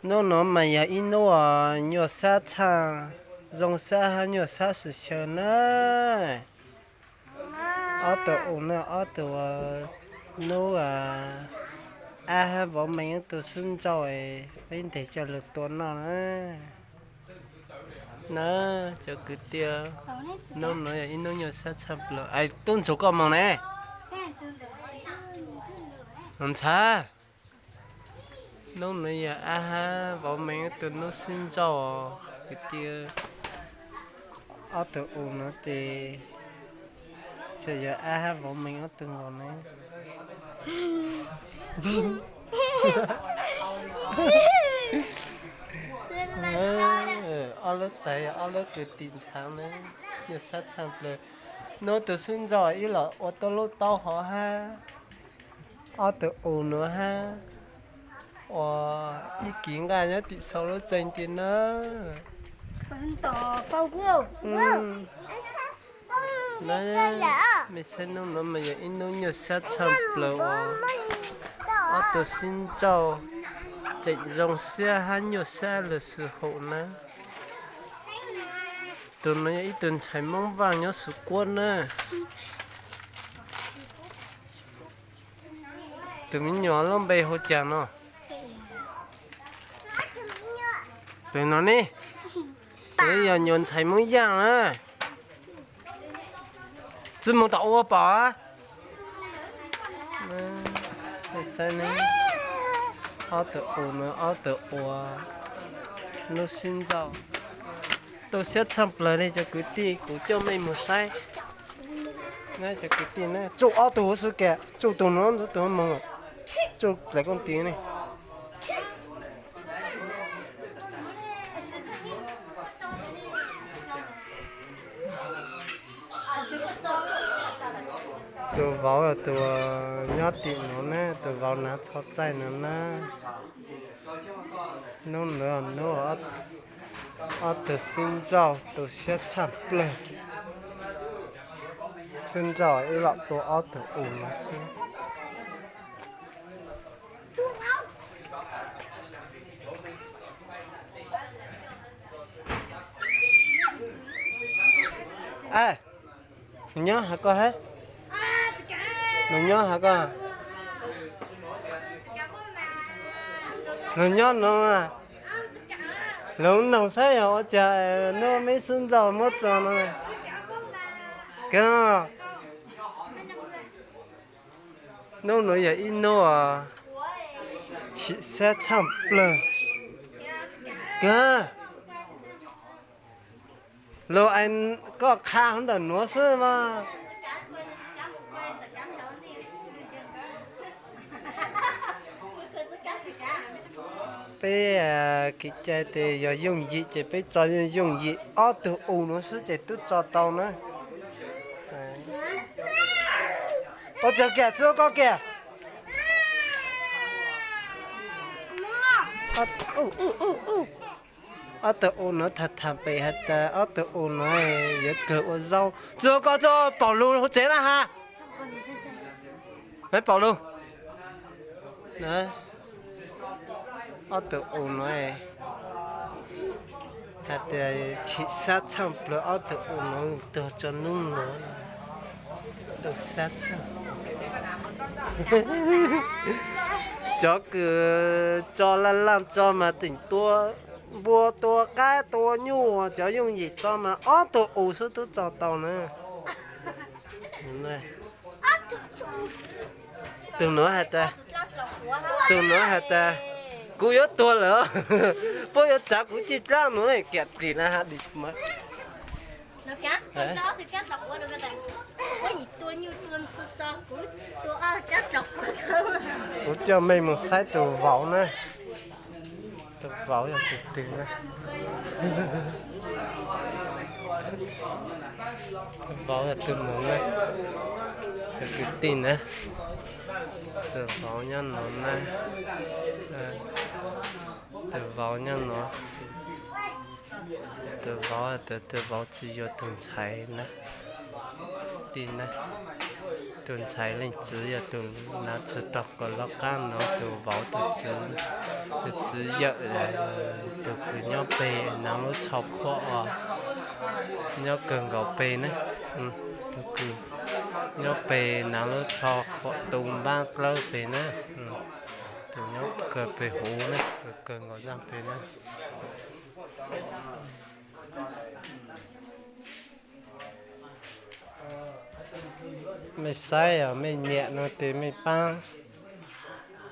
Hnub no mas yog ib hnub uas nyuaj sab tshaj, zoo sab hab nyuaj sab swm xyaw na. Ob tug u no, ob tug hnub ab hab vauv meej ib tug xwb nrauj, peb ntes coj lug tua noj na. Na, cov kwv tij, hnub no yog ib hnub nyuaj sab tshaj plaws. Tub ntsuag koj moog ne. Ntxhais, hnub no yog ab hab vauv meej ib tug hnub xwb nrauj kwv tij. Ob tug u no tes, txawm yog ab hab vauv meej ob tug nkaus ne. Ob lub tais, ob lub kwv tij ntxhais ne, nyuaj sab tshaj plaws. Hnub tug xwb nrauj ib los ua tuab lub taub hau hab, ob tug u no hab, ua ib kis nqaj nyob tim sau lub tsev ntawd na. Mej saib hnub no mas yog ib hnub nyuaj sab tshaj plaws uas ob tug xwb nrauj tseem zoo siab hab nyuaj sab lug xwb hauv na. Tug no yog ib tug ntxhais Moob Vaaj nyob Suav Kuab na. Tus me nyuam lub npe hu caag no? Tus no ne, tus yog nyuam ntxhais Moob Yaaj na. Tsi moog tom ua pom. Saib ne, ob tug u no, ob tug ua lub xwb nrauj tu siab tshaj plaws li cov kwv tij, kuv coj mej moog saib. Cov kwv tij na, tsuj ob tug huv xwb kiag, tsuj tug no ntxuav tug moog, tsuj dlaim kooj tis ne. Tus vauv yog tus nyob tim nuav na, tus vauv nav txho txaij nuav na. Hnub nuav hnub ob tug xwb nrauj tu siab tshaj plawg. Xwb nrauj ib los tua ob tug u nuav xwb. Nws nyob has koj hab? Nws nyob has koj? Nws nyob no. Lug noog saib yog ua cas hnub meb xwb nrauj muab tso no. Kag, hnub nuav yog ib hnub chim siab tshaj plawg. Kag, lug es koj qha hov ntawm nuav xwb mas. Peb kev cai tes yog yooj yim ces peb tso yooj yim, ob tug u nuav xwb ces twb tso tau na. Ua tsaug kiag, txug koj kiag. Ob tug u nuav tham tham pem has tas ob tug u nuav yuav kawg ua zaub. Txug koj, txug paum lug huv tsev na has. Paum lug. Ob tug u nuav has tas chim sab tshaj plawg, ob tug u nuav tuag tso nub nuav. Tu sab tshaj. Cov kws tso laj laj tso mas tseem tua npua, tua qaib, tua nyuj, cov yooj yim tso mas ob tug u xwb twb tso tau na. Tus nuav has tas, tus nuav has tas, kuv yuav tuag lawm, puab yuav tsav kuv tsi dlaab nuav, kiam plig na has dim mas. Kuv coj mej moog saib tus vauv na. Tus vauv yog tus twg na? Tus vauv yog tus nuav na. Tus kwv tij na. Tus vauv nyob nuav na. Tus vauv nyob nuav. Tus vauv, tus, tus vauv tsi yuav tus ntxhais na. Tij na. Tus ntxhais leej txiv yog tus hnav tshwm tog kom loj qab no, tus vauv tus txiv, tus txiv yawm, tus kws nyob pem hnav lub tsho khuam os, nyob kawg nkaus pem na. Tus kws nyob pem hnav lub tsho khuam tu npab dlawb pem na. Tus nyob kawg pem huv na, kawg nkaus zaj pem na. Mej saib os, mej nyiam no ces mej paab,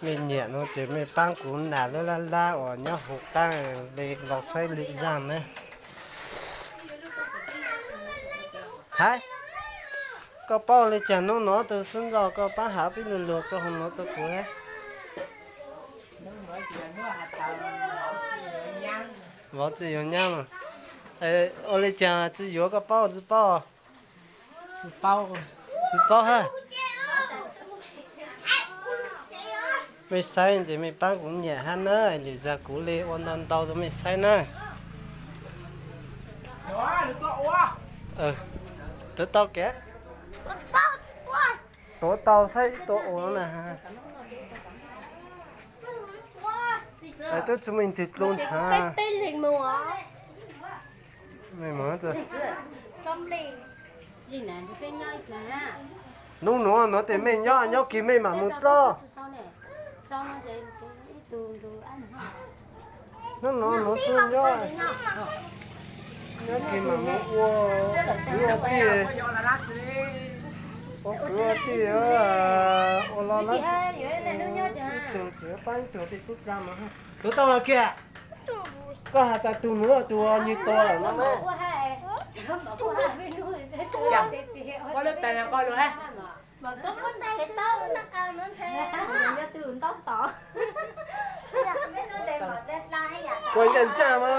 mej nyiam no ces mej paab kuv nam lab lab lab uas nyob huv qaab le los saib lwm zaj na. Hais, koj paub ua le caag nub nuav tug xwb ntsoj koj paab has peb lug luag rua hauv nuav rua kuv hab. Vauv tsi yuav nyab mas. Ua le caag tsi yuav koj paub tsi paub? Tsi paub hab. Mej saib ces mej paab kuv nyiam hab na, lwm zag kuv le ua ntau ntau rua mej saib na. Tuav tau kev, tuav tau saib ib tua ua na. Tub tsi muaj ib tug dlua ntxhaav. Nub nuav nuav tes mej nyob, nyob kig mej mam mus ploj. Nub nuav nuav xwb nyob, nyob kig mam mus ua kwv ua tij, ua kwv ua tij, ua los lab tug tsi paab ib tug tej tub dlua mas. Tuav tau kiag. Koj has tas tug nuav tug nyuag tuag lawm no na. Kua ncaaj ncaaj mas.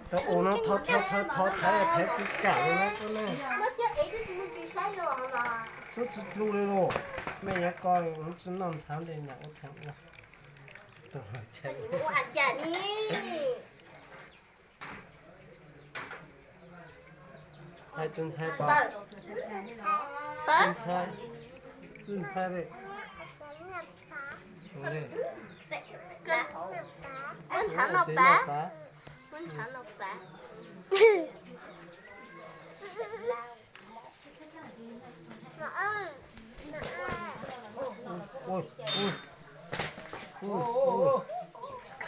Tau ua no thov thov thov thaiv thaiv tsi kam li na. Tub tsi dlua li los, mej yuav ko tsi noj ntxhaav le nyam ua theem ua. Hais tsi ntxhais pom, tsi ntxhais, tsi ntxhais li.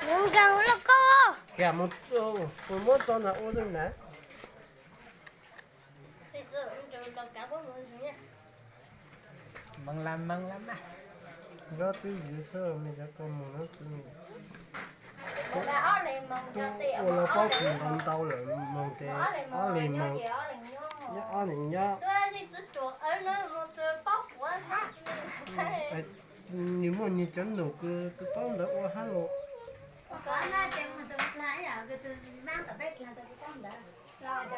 Mus nkaag loj koj. Muab tso ntawm ua na. Nyob twb yws xwb, mej cov koj mus no tsi, ua los paub kws ntau ntau lawm moog tes ob leeg moog, nyob ob leeg nyob. Nwg muaj nwg cov num kws tsi paub ntawv ua hab los.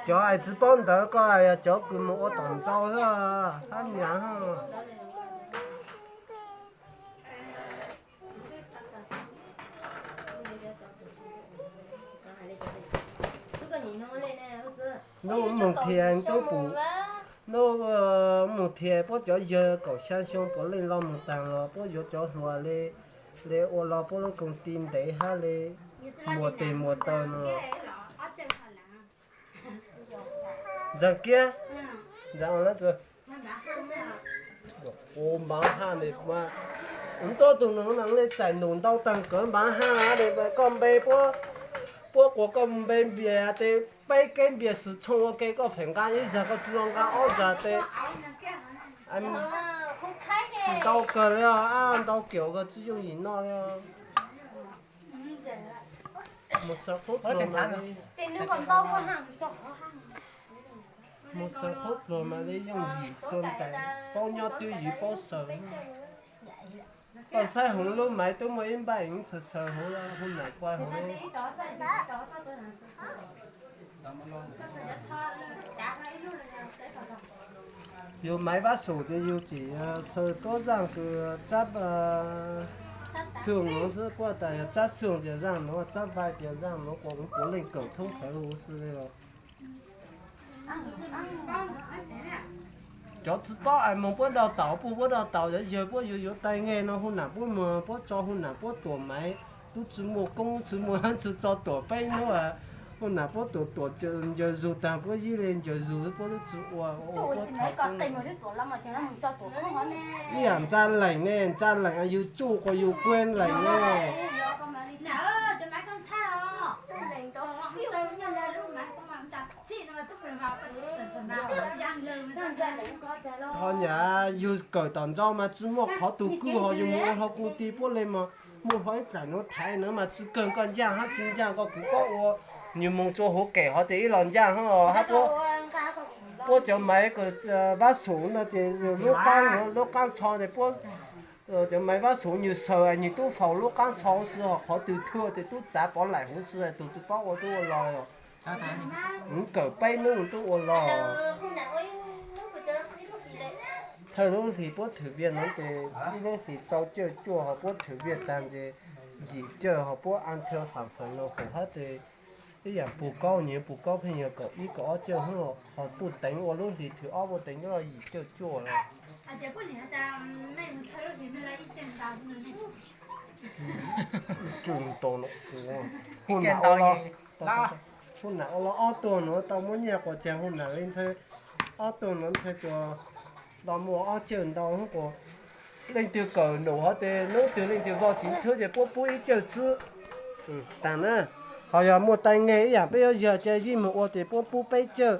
Cov es tsi paub ntawv koj yog cov kws mus ua tom ntau xwb, hab nyam. Nub moog thiaj tub pum, nub moog thiaj puab cov yawg kaum xyaa xyoo puav leej loj moog taag los puab yuav cov hluas le, le ua los puab lub koom ti ntev hab le muas teg muas taw no. Ntsaag kiab, ntsaag ua npav haj le, ub tuab tug nus le txais num ntau taag kawg npav haj le, koj npe puab, puab quas koj npe npias tes peb keb npias xwm tshooj ua ke koj feem nqa ib zag koj tsi lo nqa ob zag tes ntau kawg le, ntau kiam koj tsi yooj yim noj le. Mus xaws qub pluag mas li, mus xaws qub pluag mas li yooj yim xwb tes paub nyob twb yws paub xaws. Koj saib hauv lub maiv tub muaj ib npaj xaws xaws hauv, hu nam kuaj hauv. Yus maiv vab xum ces yus tseem xaws tuab zaaj kws tsab xwm nuav xwb, kuj tas yog tsab xwm tias zaaj nuav, tsab vai tias zaaj nuav, kuv puav leej kawm thoob plawg huv xwb li os. Cov tsis paub es moog puab dau taus, puab puab dau taus, cov yawg puab yuav yuav tai nge no hu nam puab moog, puab tso hu nam puab tuam maiv, tub tsis muaj koob tsis muaj tsi tso tuam peb nub, hu nam puab tuam tuam ncaws zug taag puab yib le ncaws zug puab tub tsis ua, ua puab thaus. Ib yaam ntxa leem ne, ntxa leem yug tsuj quas yug kuaj leem ne. Ho nyam yug kawm tom ntxo mas tsis muaj qhov tug kuj ho yug mus ua hlo kuv ti puab le mas muaj hlo ib txais nuav thaiv nuav mas tsis kawg koj ncaaj hab tsis ncaaj koj kuv paub ua. Nwg moog tsua huv kem ho tes ib los ncaaj hab puab, puab cov maiv vab xuv no ces lub qaab, lub qaab txho ces puab cov maiv vab xuv nwg xaws nwg tub faus lub qaab txho huv si ho qhov twg thuaj ces tub txav pov laim huv si tug tsis paub ua tub ua log. Nwg kawm peb nub tub ua log. Thawj lub hlis puab thwm viaj no ces ib lub hlis rau cawj cuaj ho puab thwm viaj taag ces yim cawj ho puab a nthia xam feem lug hab tes ib yaam pug kaub, nwg pug kaub pheej yog kaum ib kaum ob cawj hab ho puj teev ua lub hlis thwm ob puj teev nyob yim cawj cuaj lawm. Hu nam ua los ob tug nuav tau muab nyiaj quas caag hu nam le ntxhw, ob tug nuav ntxhw tuas los muaj ob cawj ntau hab quas leej twg kawm num ho tes nub twg leej twg voj txiv thwb ces puab pub ib cawj tsib taag na. Ho yog muaj tai nge ib yaam peb yuav yog ca yij moog ua tes puab pub peb cawj.